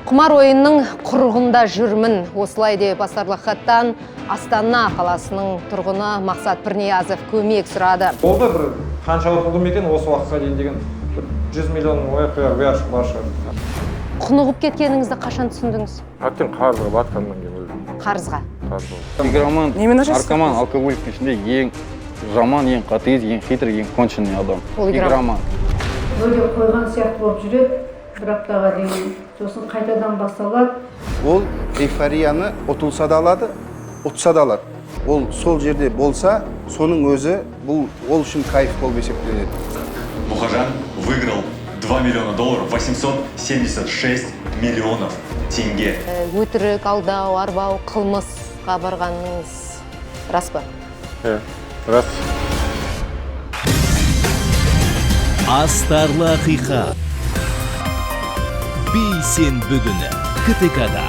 Құмар ойынның құрығында жүрмін. Осылай деп астарлы хаттан Астана қаласының тұрғыны Мақсат Пірниязов көмек сұрады. Болды, бір қанша ұтылдым екен осы уақытқа дейін деген, бір 100 миллион ой бар бар шығар. Құнығып кеткеніңізді қашан түсіндіңіз? Әбден қарызға батқаннан кейін өзім. Қарызға. Қарыз болды. Игроман, Немен ажырасып наркоман, алкоголиктің ішінде ең жаман, ең қатыгез, ең хитрый, ең конченый адам. Ол игроман. Игроман. Вроде қойған сияқты болып жүреді бір аптаға дейін, сосын қайтадан басталады. Ол эйфорияны ұтылса да алады, ұтса да алады. Ол сол жерде болса, соның өзі бұл ол үшін кайф болып есептелінеді. Мухажан выиграл 2 миллиона долларов, 876 миллионов тенге. Өтірік, алдау, арбау, қылмысқа барғаныңыз рас па? Иә, рас. Астарлы ақиқат. Бейсенбі күні КТК-да.